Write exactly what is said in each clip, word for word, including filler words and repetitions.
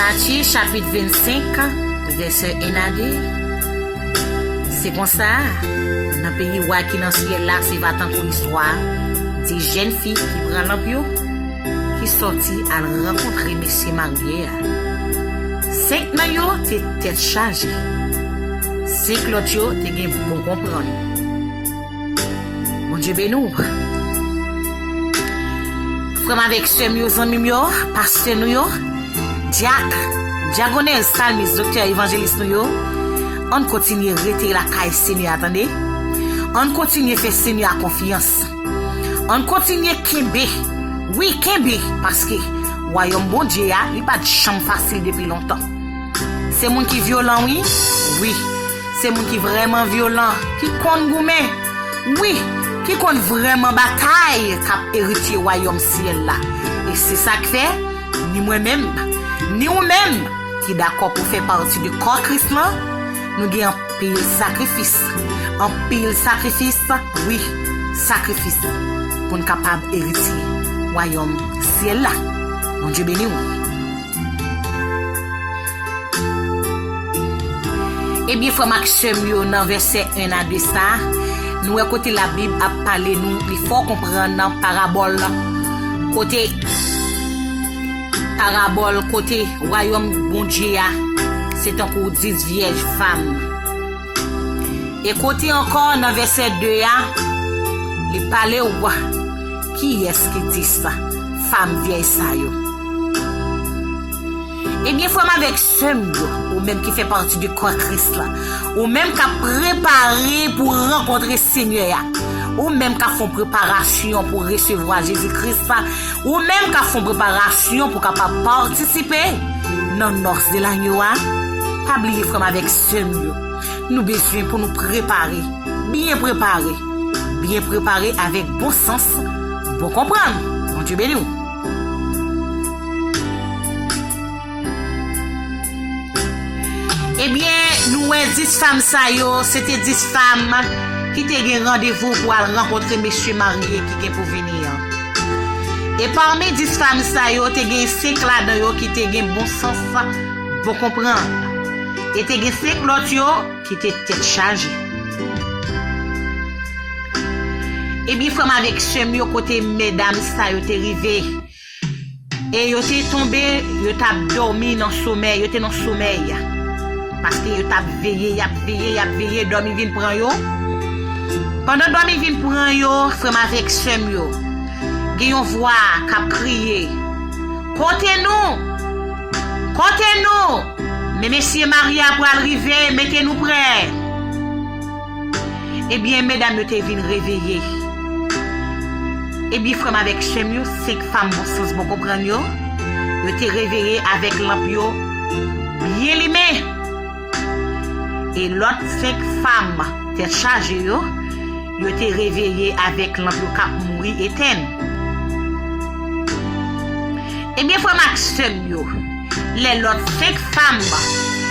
Matye chapit vennsenk, vèsè en a de. Se konsa, nan peyi wa ki nan syèl la, se va tankou istwa de jèn fi ki pran lanp yo, ki sòti al rankontre mesye marye a. Senk nan yo te tèt chaje. Senk lòt yo te gen bon konprann. Bondye beni w. Frè m avèk sè m yo, zanmi m yo, pastè nou yo, dyak, dyagonèz, salmis, doktè, evanjelis nou yo, ann kontinye rete lakay Senyè a, tande. Ann kontinye fè Senyè a konfyans. Ann kontinye kenbe. Wi, kenbe, paske wayòm Bondye a, li pa t janm fasil depi lontan. Se moun ki vyolan, wi. Wi. Se moun ki vrèman vyolan, ki konn goumen. Wi, ki konn vrèman batay, k ap eritye wayòm syèl la. E se sa k fè, ni mwen menm, ni ou menm, ki dakò pou fè pati de kò Kris lan, nou gen anpil sakrifis. Anpil sakrifis, wi, sakrifis, pou n kapab eritye wayòm syèl la. Bondye beni w. Ebyen, frè m ak sè m yo, nan vèsè en a de sa, nou wè kote Labib ap pale nou, li fè w konprann nan parabòl, kote, parabòl kote wayòm Bondye a, se tankou dis vyèj fanm. E kote ankò nan vèsè de a, li pale w kiyès ki dis fanm vyèj sa yo. Ebyen, frè m avèk sè m yo, ou menm ki fè pati de kò Kris la, ou menm k ap prepare pou rankontre Senyè a, ou menm k ap fè yon preparasyon pou resevwa Jezi Kris la, ou menm k ap fè yon preparasyon pou kapab patisipe nan nòs de lanyo a, pa bliye, frè m avèk sè m yo, nou bezwen pou nou prepare, byen prepare, byen prepare avèk bon sans, bon konprann. Bondye beni w. Ebyen, nou wè dis fanm sa yo, se te dis fanm ki te gen randevou pou al rankontre mesye marye ki gen pou vini an. E pami dis fanm sa yo, te gen senk ladan yo ki te gen bon sans, bon konprann. E te gen senk lòt yo ki te tèt chaje. Ebyen, frè m avèk sè m yo, kote medam sa yo te rive, e yo te tonbe, yo t ap dòmi nan somèy, yo te nan somèy. Paske yo t ap veye, y ap veye, y ap veye, dòmi vin pran yo. Pandan dòmi vin pran yo, frè m avèk sè m yo, gen yon vwa k ap kriye, "Kote nou? Kote nou? Men mesye marye a pral rive, mete nou prè." Ebyen, medam yo te vin reveye. Ebyen, frè m avèk sè m yo, senk fanm bon sans, bon konprann yo, yo te reveye avèk lanp yo byen limen. E lòt senk fanm tèt chaje yo, yo te reveye avèk lanp yo k ap mouri etèn. Ebyen, frè m ak sè m yo, lè lòt senk fanm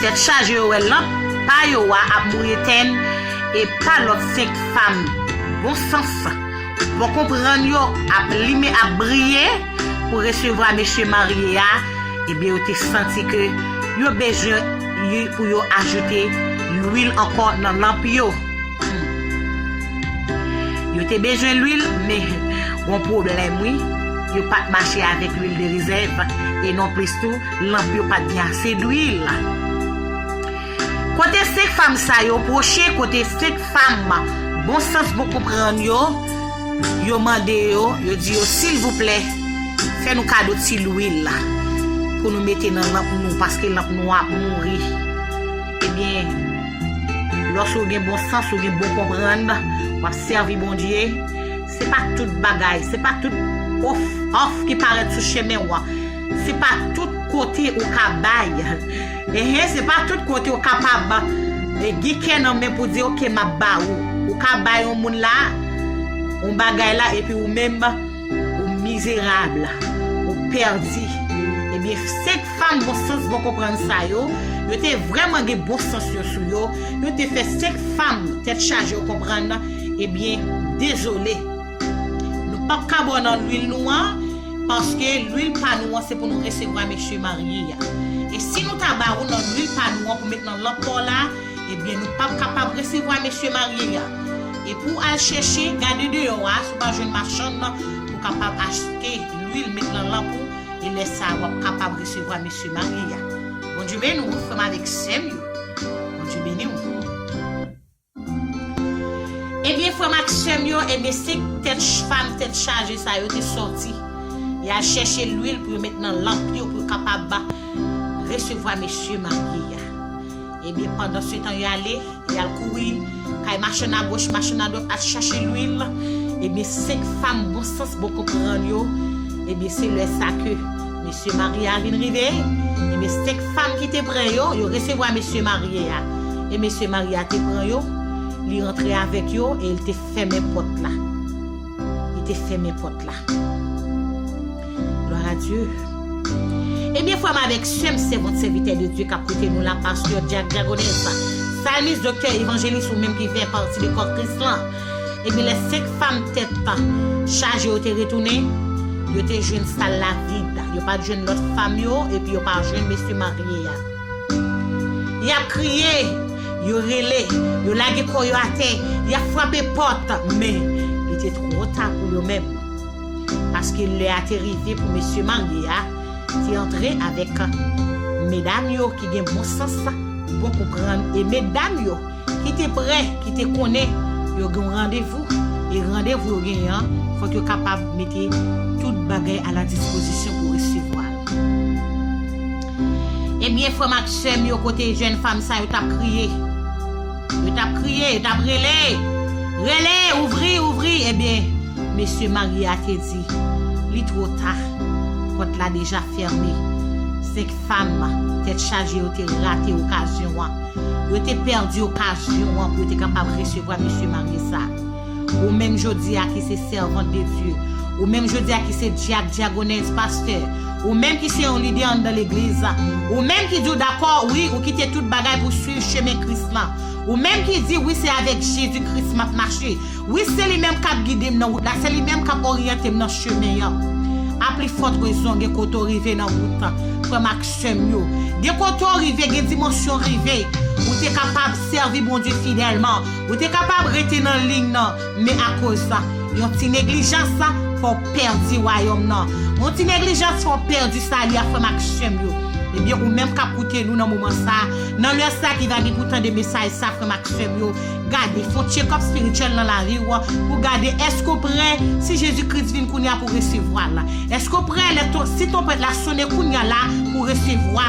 tèt chaje yo wè lanp pa yo a ap mouri etèn, e pa lòt senk fanm bon sans, bon konprann yo ap limen, ap briye pou resevwa mesye marye a, ebyen, yo te santi ke yo bezwen pou yo ajoute lwil ankò nan lanp yo. Hmm. Yo te bezwen lwil, men gon pwoblèm, wi. Yo pa t mache avèk lwil de rezèv, e nonplis tou, lanp yo pa t gen ase lwil. Kote senk fanm sa yo pwoche, kote senk fanm bon sans, bon konprann yo, yo mande yo, yo di yo, "Silvouplè, fè nou kado ti lwil la pou nou mete nan lanp nou, paske lanp nou ap mouri." Ebyen, lòske w gen bon sans, ou gen bon konprann, w ap sèvi Bondye, se pa tout bagay, se pa tout òf, òf ki parèt sou chemen w an, se pa tout kote ou ka bay. Enhen, se pa tout kote ou kapab, e, gen kè nan men pou di, "Oke, m ap ba ou." Ou ka bay yon moun la, yon bagay la, epi ou menm, ou mizerab, ou pèdi. Ebyen, senk fanm bon sans, bon konprann sa yo, yo te vrèman gen bon sans yo sou yo, yo te fè senk fanm tèt chaje yo konprann, ebyen, dezole. Nou p ap ka ba w nan lwil nou an, paske lwil pa nou an, se pou nou resevwa mesye marye a. E Si nou ta ba ou nan lwil pa nou an pou met nan lanp pa w la, ebyen nou p ap kapab resevwa mesye marye a. E pou w al chèche, gade deyò a, si w pa jwenn machann nan, pou w kapab achte lwil met nan lanp ou, e lè sa a w ap kapab resevwa mesye marye a. Bondye beni w, frè m avèk sè m yo. Bondye beni w. Ebyen, frè m ak sè m yo, ebyen, senk tèt ch-, fanm tèt chaje sa yo te sòti. Y al chèche lwil pou yo met nan lanp yo, pou yo kapab resevwa mesye marye a. Ebyen, pandan se tan y ale, y al kouri kay machann agoch, machann adwat, al chache lwil. Ebyen, senk fanm bon sans, bon konprann yo, ebyen, se lè sa ke mesye marye a vin rive. Ebyen, senk fanm ki te prè yo, yo resevwa mesye marye a. E mesye marye a te pran yo, li rantre avèk yo e li te fèmen pòt la. Li te fèmen pòt la. Gloire à Dieu. Ebyen, frè m avèk sè m, sèvant, sèvitè de Dye k ap koute nou la, pastè, dyak, dyakonès, salmis, doktè, evanjelis, ou menm ki fè pati de kò Kris lan. Ebyen, lè senk fanm tèt chaje yo te retounen, yo te jwenn sal la vid. Yo pa t jwenn lòt fanm yo, epi yo pa jwenn mesye marye a. Y ap kriye, yo rele, yo lage kò yo atè, y ap frape pòt, men li te twò ta pou yo menm. Paske lè a te rive pou mesye marye a te antre avèk medam yo ki gen bon sans, bon konprann, e medam yo ki te prè, ki te konnen yo gen yon randevou, e randevou yo genyen an, fòk yo kapab mete tout bagay a la dispozisyon pou resevwa l. Ebyen, frè m ak sè m yo, kote jèn fanm sa yo t ap kriye. Yo t ap kriye, yo t ap rele. Rele, ouvri, ouvri. Ebyen, mesye marye a te di, li twò ta. Pòt la deja fèmen. Senk fanm tèt chaje yo te rate okazyon an. Yo te pèdi okazyon an pou yo te kapab resevwa mesye marye sa. Ou menm jodi a ki se sèvant de Dye, ou menm jodi a ki se dyak, dyakonès, pastè, ou menm ki se yon lidè anndan legliz, ou menm ki di w dakò, wi, ou kite tout bagay pou swiv chemen Kris lan, ou menm ki di wi, se avèk Jezi Kris m ap mache, wi, se li menm k ap gide m nan wout la, se li menm k ap oryante m nan chemen an. A pli fòt rezon, gen kote w rive nan wout, frè m ak sè m yo. Gen kote w rive, gen dimansyon w rive. Ou te kapab sèvi Bondye fidèlman. Ou te kapab rete nan liy nan. Men akoz yon ti neglijans, fè w pèdi wayòm nan. Yon ti neglijans fè w pèdi sali a, frè m ak sè m yo. Ebyen, ou menm k ap koute nou nan moman sa, nan lè sa ki va gen pou tande mesaj sa, frè m ak sè m yo, gade, fè yon tchekòp espirityèl nan lavi w, pou gade èske w prè si Jezi Kris vin kounye a pou resevwa l. Èske w prè lè ton, si twonpèt la sonnen kounye a la pou resevwa,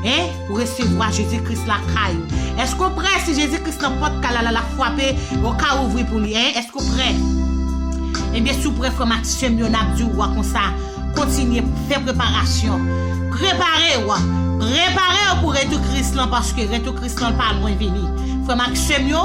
en, pou resevwa Jezi Kris lakay ou? Èske w prè si Jezi Kris nan pòt kay la, la, l ap frape, ou ka ouvri pou li, en? Èske w prè? Ebyen, si w prè, frè m ak sè m yo, n ap di w konsa, kontinye fè preparasyon. Prepare w. Prepare w pou retou Kris lan, paske retou Kris lan pa lwen vini. Frè m ak sè m yo,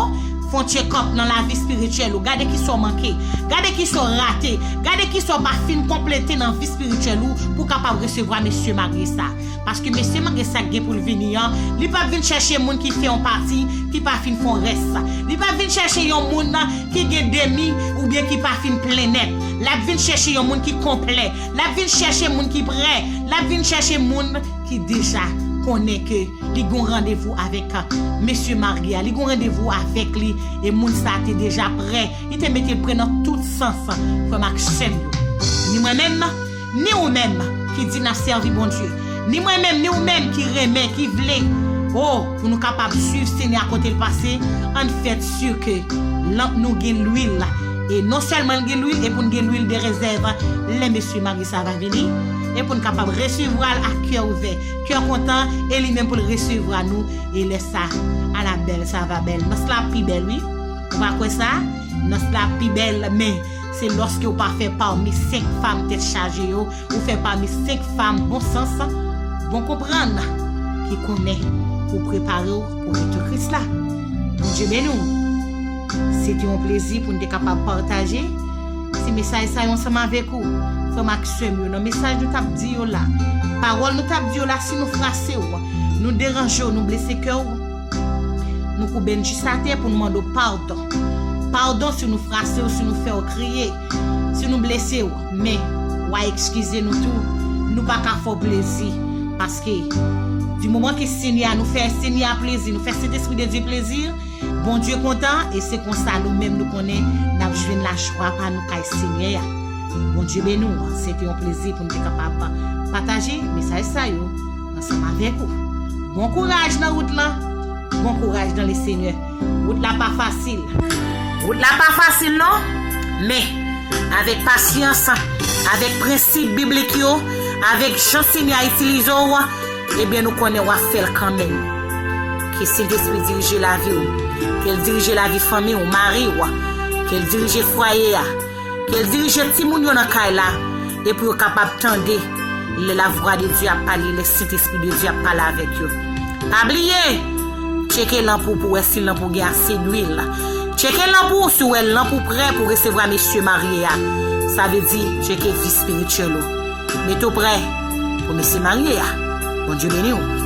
fè yon tchekòp nan lavi espirityèl ou. Gade kisa w manke. Gade kisa w rate. Gade kisa w pa fin konplete nan vi espirityèl ou pou w kapab resevwa mesye marye sa. Paske mesye marye sa k gen pou l vini an, li p ap vin chèche moun ki fè yon pati, ki pa fin fè yon rès. Li p ap vin chèche yon moun ki gen demi oubyen ki pa fin plen nèt. L ap vin chèche yon moun ki konplè. L ap vin chèche moun ki prè. L ap vin chèche moun ki deja konnen ke li gon randevou avèk mesye marye a. Li gon randevou avèk li. E moun sa a te deja prè. Li te mete l prè nan tout sans, frè m ak sè m yo. Ni mwen menm, ni ou menm ki di n ap sèvi Bondye, ni mwen menm, ni ou menm ki renmen, ki vle, o, pou nou kapab swiv Senyè a kote l pase, ann fè si ke lanp nou gen lwil. E non sèlman l gen lwil, e pou n gen lwil de rezèv lè mesye marye sa va vini, e pou n kapab resevwa l ak kè ouvè, kè kontan, e li menm pou l resevwa nou. E lè sa, ala bèl sa va bèl. Nòs la ap pi bèl, wi. Ou pa kwè sa? Nòs la ap pi bèl, men se lòske w pa fè pami senk fanm tèt chaje yo, ou fè pami senk fanm bon sans, bon konprann, ki konnen ou prepare w pou retou Kris la. Bondye beni w. Se te yon plezi pou n te kapab pataje ti mesaj sa yo ansanm avèk ou, frè m ak sè m yo, nan mesaj nou t ap di yo la, pawòl nou t ap di yo la, si nou frase w, nou deranje w, nou blese kè w, nou koube n jis atè pou n mande w padon. Padon si nou frase w, si nou fè w kriye, si nou blese w, men w a ekskize nou tou, nou pa ka fè w plezi, paske Di moman ke Senyè a, nou fè Senyè a plezi, nou fè Sentespri de Dye plezi, Bondye kontan, e se konsa nou menm nou konnen n ap jwenn lajwa pa nou kay Senyè a. Bondye beni w. Se te yon plezi pou n te kapab pataje mesaj sa yo ansanm avèk ou. Bon kouraj nan wout lan. Bon kouraj dans le Seigneur. Wout la pa fasil. Wout la pa fasil non, men avèk pasyans, avèk prensip biblik yo, avèk jan Senyè a itilize w, ebyen nou konnen w ap fè l kanmenm. Ke Sentespri dirije lavi w, ke l dirije lavi fanmi w, mari w, ke l dirije fwaye a, ke l dirije timoun yo nan kay la, e pou yo kapab tande lè lavwa de Dye ap pale, lè Sentespri de Dye ap pale avèk yo. Pa bliye, tcheke lanp ou pou wè si lanp ou gen ase dwil. Tcheke lanp ou si w wè lanp ou prè pou resevwa mesye marye a. Sa vle di tcheke vi espirityèl ou. Mete w prè pou mesye marye a. Bondye beni w.